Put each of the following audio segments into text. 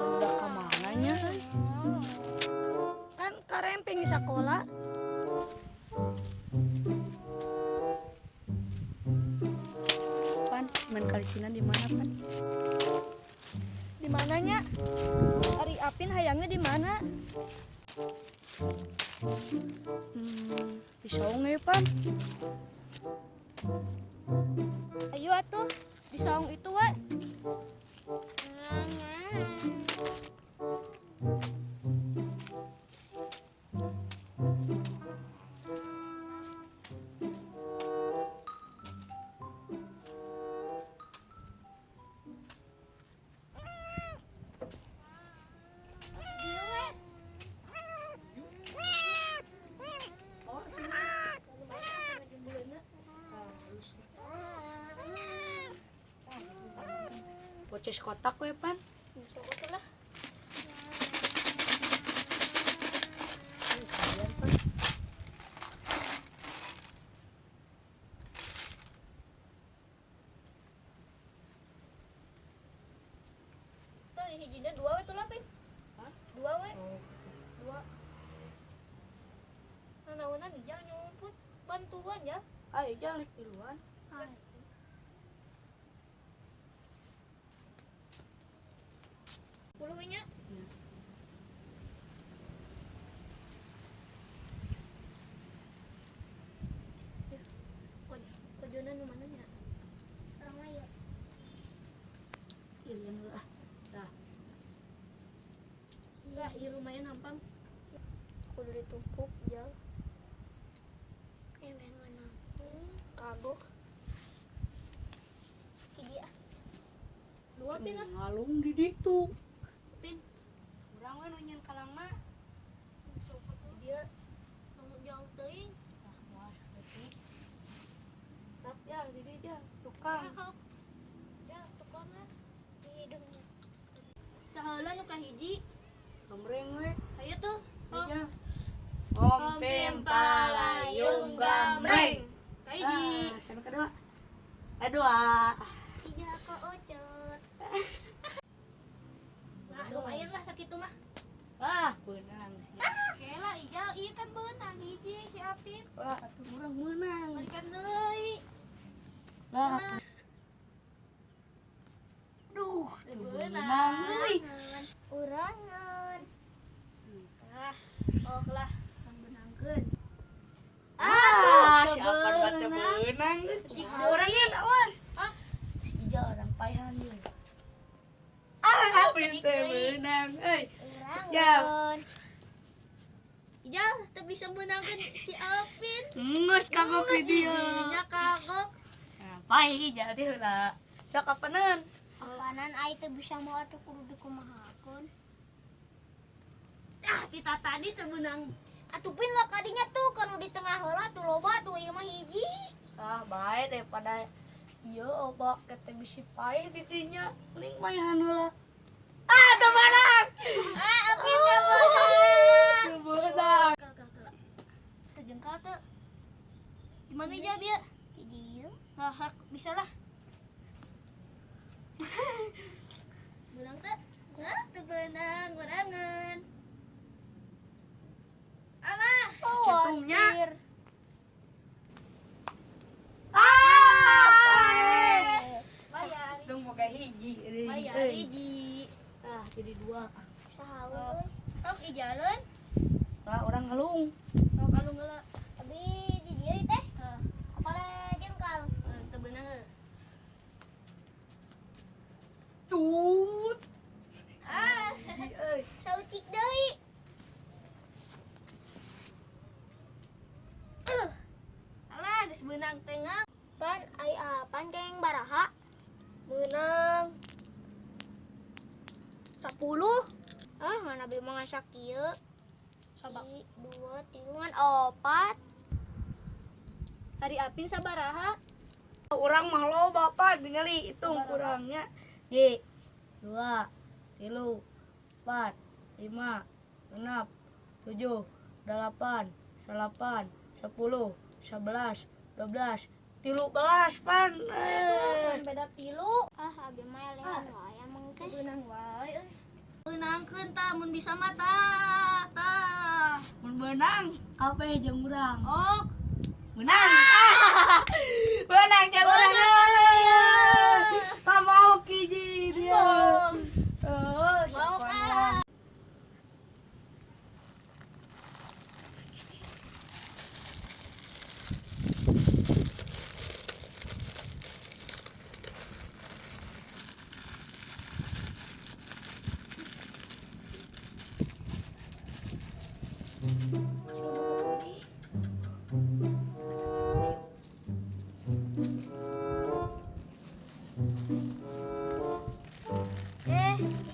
Udah ka mana nya euy? Kan karempeng di sekolah. Pan, main kalicinan di mana, Pan? Di mananya? Ari Apin hayangnya di mana? Di saung ya, Pan. Ayo atuh, di saung itu we. Poces kotak we, Pan. Masuk atuh lah. Kalian, Pan. Tuh hijina dua we tuh lah, Pin. Hah? Dua we. Oh. Dua. Nanaonan ijang nyumput bantuan ya. Ayo jangan lek duluan. Puluh nya. Ya. Kojona nu mana nya? Urang mah ieu. Ilian lah. Tah. Ya, ieu lumayan hampang. Kudu ditumpuk jauh. Kagok. Cidi ah. Dua pin ah. Ngalung di ditu. Pin. Urang we nu nyieun kalangna. Dia Nu jauh teuing. ah moal saeutik. Tap jang di dieu jang tukang. Ya, tukang ah. Di hidung. Saheula nu kahiji. Gambreng we. Hayu tuh. Ayo. Om palayung gambreng. Kahiji. Ah, sama kedua. Kedua. Ija ka ocot. Nah, lumayan lah sakitu mah. Ah, beunang sih. Kela ijal, iya kan beunang hiji si Apin. Wah, atuh urang meunang. Balikan deui. Lah. Duh, teu beunang euy. Urangan. Ah, oh lah, beunangkeun. Ah, Aduh, si Apan mah teu beunang. Si Urang ieu awas. Ah. Si Ijal orang paehan ieu. Ah, Apin teu beunang euy. Urangan. Ijal, teu bisa meunangkeun si Apin. Geus kagok di dieu. Nya kagok. Nah, paeh Ijal teh heula. Sok apanan? Apanan ai teu bisa mau atuh kudu dikumahakeun. Ah, tita tadi teu beunang. Atuh pin lah kadinya tuh kan di tengah heula tuh loba tuh ieu mah hiji. Ah, bae daripada ieu obak teh bisi paeh di dinya. Mending maehan heula. Ah, teu beunang. Ah, Apin teu beunang. Teu beunang. Kala kala kala. Sejengkal teu. Gimana Ijal dia? Hiji ieu. Ah, bisa lah. Beunang teu? Hah, teu beunang, beunangan. Alah, Centungnya. Ah, paeh. Bayar. Tung boga hiji euy. Bayar hiji. Ah, jadi dua. Saha euy? Tok ijaleun. Lah, urang ngelung. Tok alung heula. Abi di dieu teh. Hah, Apale jengkal. teu beunang heuh. Tut. Ah, Hiji euy. Sautik deui. Alah, geus beunang tengah. Pan ai apan geng baraha? Beunang 10. Ah, ngan abi mah ngan sakieu. Sabak. Hiji, dua, tilu, ngan opat. Hari Apin sabaraha? Urang mah loba pan ningali hitung kurangnya. J 2 3 4 5 6 7 8 9 10 11 12 13 13 pan. Beda 3. Ah, abi mah elehan wae emang teh. Beunang wae euy. Beunangkeun tah mun bisa mah tah. Tah. Mun beunang kabeh jeung urang. Ok. Menang. Menang jeung urang. Mau hiji dia. Oh, Mau ah.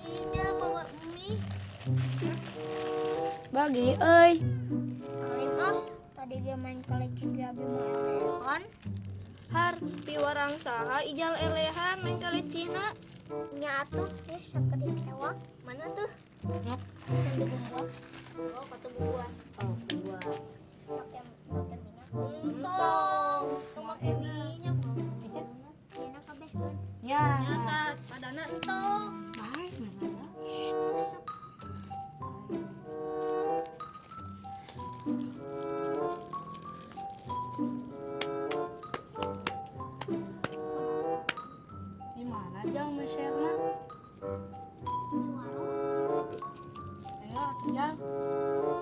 Ija bawa mie. Bagi euy. Alim ah, tadi ge main kaleci ge abi mah elehan. Har piwarang saha ijal elehan main kalecina. Nya atuh, sakedik sewak. Mana tuh? Net, yang dibumbuan. Oh, kata buah. Oh, dua. Pakai pakai minyak. Entong, tong make minyak. Enak kabeh kan. Ya. Nyata, padana entong. Baik, mana? Resep. Di mana jang meserna? Di warung. Ayo atuh jang. Ayo.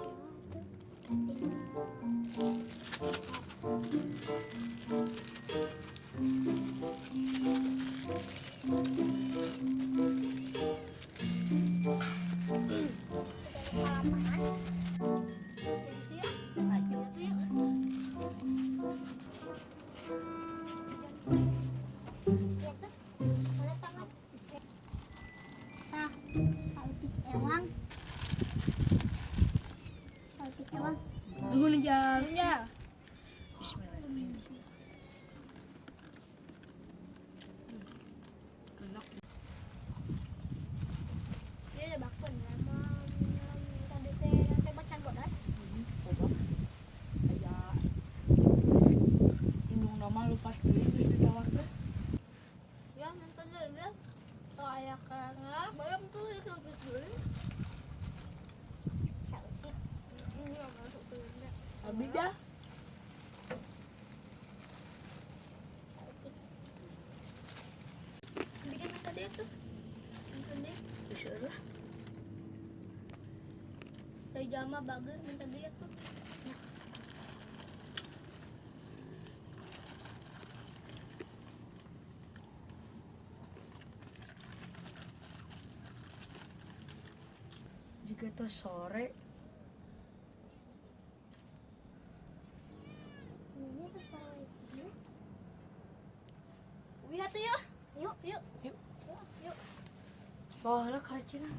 Ya tuh, mana tangan? Tah, saeutik ewang. Saeutik ewang. Nuhun jang. Ya. Bismillahirrahmanirrahim. Enak. Iya, bakun lama tadi teh teh macan bodas. Coba. Aya. Indung nama lupas deui geus ditawarkeun. Ya, nonton dulu ya. Tuh aya karena bayam tuh itu gitu. Saeutik. Ini masuk ke ini. Abi dah. Saeutik. Bikin tadi itu. Nonton deh. Bisa lah. Dari jama bager minta dia tuh. Jika tuh sore Ini tuh sore. Wih atuh ya. Yuk, Yuk. Yuk. Yuk. Bawa lah kalecina.